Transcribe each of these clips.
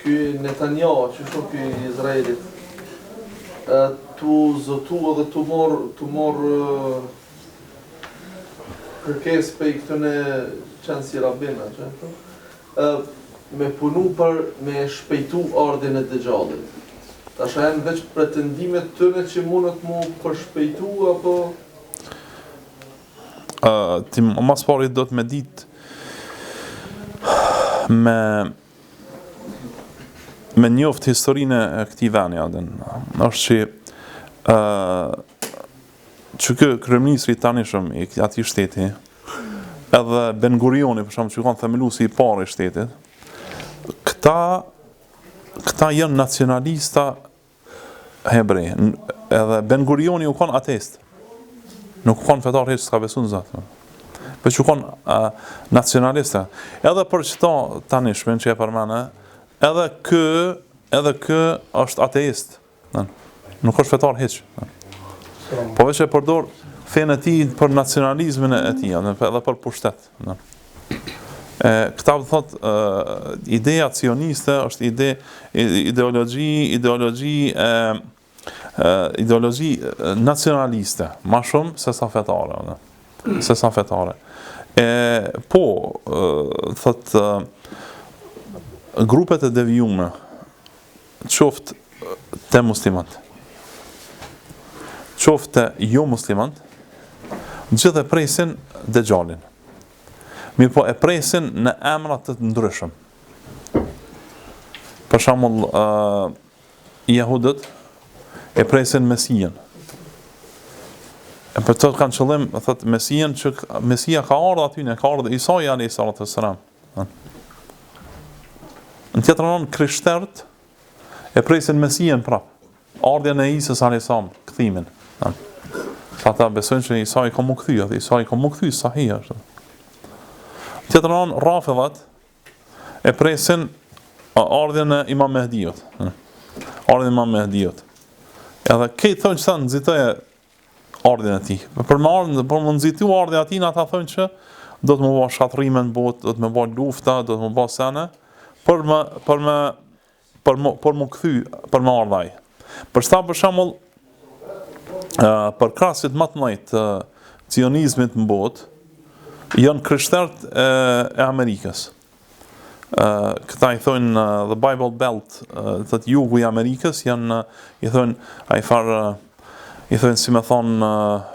Ky Netanyahu, që është ky i Izraelit, tu zotu edhe tu marr tu marr kërkesë prej këtyne qenë si rabina, që ë me punu për me shpejtu ardhjen e Dexhallit. Tash a janë veç pretendimet tyne që mundet mu përshpejtu apo Uh, ti ma s'pari do të me dit me me njoft historinë e këtij veni, a din. Është që uh, që ky kryeministri i tanishëm i atij shteti, edhe Ben Gurioni, për shembull, që kanë themeluesi i parë i shtetit, këta këta janë nacionalista Hebre, edhe Ben Gurioni u kon ateist. Nuk u kon fetar hiç, s'ka besu në Zot. Po që u kon nacionalista. Edhe për qëto tanishmin që e përmene, edhe kë, edhe kë është ateist. Nuk është fetar hiç. Po veç e përdor fenë e tij për nacionalizmin e tij, edhe për pushtet. E, këta do thot ideja cioniste është ide ideologji ideologji e, e ideologji nacionaliste, ma shumë se sa fetare, ne? se sa fetare. E po, thot grupet e devijume qoftë te muslimant, qoftë te jo muslimant, gjithë e presin Dexhalin. Mirëpo e presin në emra të ndryshëm. Për shembull, uh, jehudët e presin Mesijën. E për të kanë qëllim, thot Mesijën që Mesia ka ardhur aty, ne ka ardhur Isai alayhi salatu wassalam. Në tjetrën anë krishterët e presin Mesijën prap. Ardhjen e Isës alayhis salam, kthimin. Se ata besojnë që Isai ka mu kthy, atë Isai ka mu kthy, sahih është. Në tjetrën anë Rafidhat e presin ardhjen e Imam Mehdiut. Ardhjen e Imam Mehdiut. Edhe krejt thonë që sa nxitoje ardhjen e tij. Për me ardhjen, për me nxitu ardhjen e tij, ata thonë që do të më bë shkatërrime në botë, do të më bë lufta, do të më bë sene, për më për më për më për më kthy, për me ardh ai. Për sa për shembull ë përkrahësit më të mëdhenj të cionizmit në botë janë krishterët e, e Amerikës. Ë këta i thonë the Bible Belt, thot jugu i Amerikës janë i thonë ai far i thonë si me thon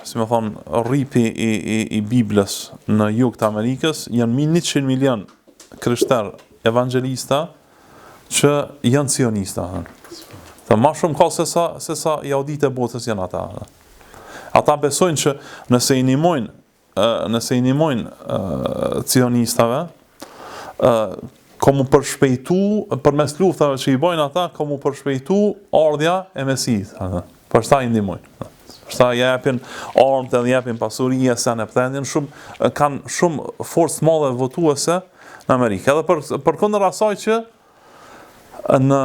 si me thon rripi i i i Biblës në jug të Amerikës janë mbi 100 milion krishter evangelista që janë cionista. Dhe ma shumë ka se sa, se sa jahuditë e botës janë ata. Ata besojnë që nëse i nimojnë, nëse i nimojnë cionistave, ka mu përshpejtu, përmes luftave që i bojnë ata, ka mu përshpejtu ardhja e Mesihit. Për qëta i ndihmojnë. Për qëta japin armët edhe japin pasuri e sene, për janë shumë, kanë shumë forcë të madhe votuese në Amerikë. Edhe për, përkundër asaj që në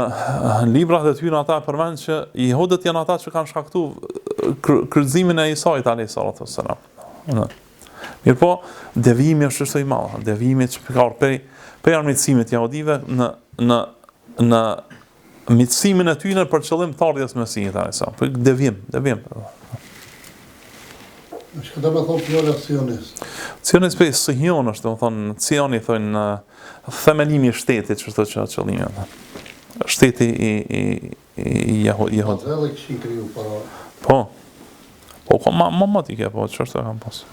librat e tyre ata e përmend që jehudët janë ata që kanë shkaktu kryqëzimin e Isait alayhi salatu wassalam. Mirëpo, devijimi është është i madh, devijimi që ka ardhur prej prej armiqësimit të jehudive në në në miqësimin e tyre për qëllim të ardhjes së Mesihit alayhis salam. Po devijim, devijim. Çka do të thotë fjala sionist? Sionist prej Sion është, do të thonë Cioni thonë themelimi i shtetit, që thotë që qëllimi atë. Shteti i i i Jehud. Jehud. Po edhe kishin kriju para. Po. Po, po ma ma ma ti ke po, çfarë kam pas.